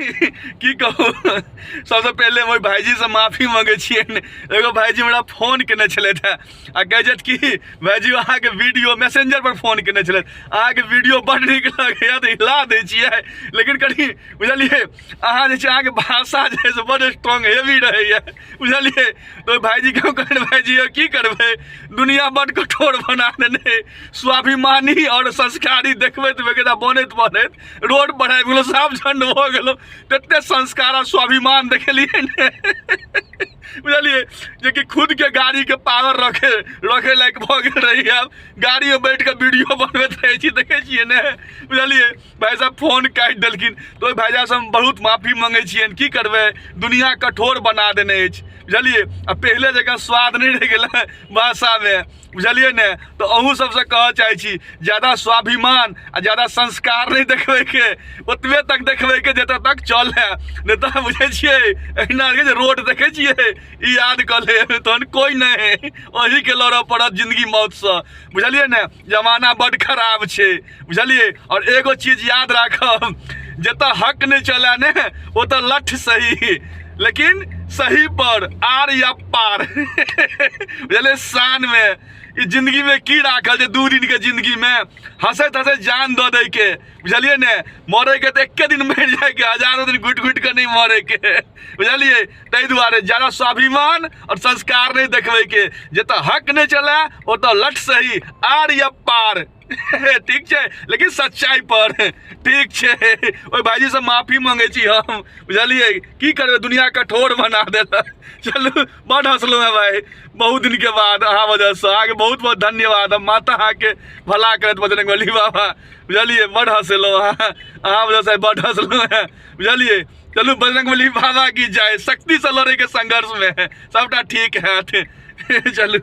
की कहू, सबसँ पहिले हम ओहि भाइजीसँ माफी मङ्गै छियनि। एगो भाइजी हमरा फोन केने छलथि हेँ आ कहै छथि कि भाइजी, अहाँके वीडियो, मैसेंजरपर फोन केने छलथि, अहाँके वीडियो बड्ड नीक लगैए तऽ हिला दै छियै, लेकिन कनि बुझलियै अहाँ जे छै, अहाँके भाषा जे है से बड्ड स्ट्रॉंग हेवी रहैए, बुझलियै? तऽ ओहि भाइजीके हम कहलियनि, भाइजी यौ, की करबै, दुनिया बड्ड कठोर बना देने। स्वाभिमानी आओर संस्कारी देखबैत देखबैत आ बनैत बनैत रोड पर आबि गेलहुँ, साफ झंड भऽ गेलहुँ। तते संस्कार आ स्वाभिमान देखेलियै ने, बुझलियै, जेकि खुदके गाड़ीके पावर रखे रखे लायक भऽ गेल रही। आब गाड़ीमे बैठ कऽ वीडियो बनबैत रहै छी, देखै छियै ने, बुझलियै? भाइ साहब फोन काटि देलखिन। तऽ ओहि भाइजा से हम बहुत माफी मङ्गै छियनि। की करबै, दुनिया कठोर बना देने अछि, बुझलियै? आ पहिले जकाँ स्वाद नहि रहि गेलै भाषामे, बुझलियै ने? तऽ अहूँ सबसँ कहऽ चाहै छी, ज्यादा स्वाभिमान आ ज्यादा संस्कार नहि देखबैके, ओतबे तक देखबैके जतऽ तक चलै। नहि तऽ बुझै छियै, एहिना जे रोड देखै छियै, ई याद कऽ ले, तहन कोइ नहि, अहीँके लड़ऽ पड़त जिन्दगी मौतसँ, बुझलियै ने? जमाना बड्ड खराब छै, बुझलियै? आओर एगो चीज याद राखब, जतऽ हक नहि चलै ने, ओतऽ लठ सही, लेकिन सही पर, आर या पार, बुझलियै? शानमे ई जिन्दगीमे की राखल छै? 2 दिनके जिन्दगीमे हँसैत हँसैत जान दऽ दैके, बुझलियै ने? मरैके तऽ एक्के दिन मरि जाइके, हजारो दिन घुटि घुटि कऽ नहि मरैके, बुझलियै? ताहि दुआरे ज्यादा स्वाभिमान आओर संस्कार नहि देखबैके। जतऽ हक नहि चलै, ओतऽ लठ सही, आर या पार, ठीक छै? लेकिन सच्चाइ पर, ठीक छै? ओहि भाइजीसँ माफी मङ्गै छी हम, बुझलियै? की करबै, दुनिया कठोर बना देलक। चलू, बड्ड हँसलहुँ हेँ भाइ बहुत दिनके बाद अहाँ वजहसँ। अहाँके बहुत बहुत धन्यवाद। हम माता अहाँके भला करत, बजरंगबली बाबा, बुझलियै? बड्ड हँसेलहुँ अहाँ, अहाँ वजहसँ बड्ड हँसलहुँ हेँ, बुझलियै? चलू, बजरंगबली बाबा की जय। शक्तिसँ लड़ैके संघर्षमे सबटा ठीक हैत। चलू।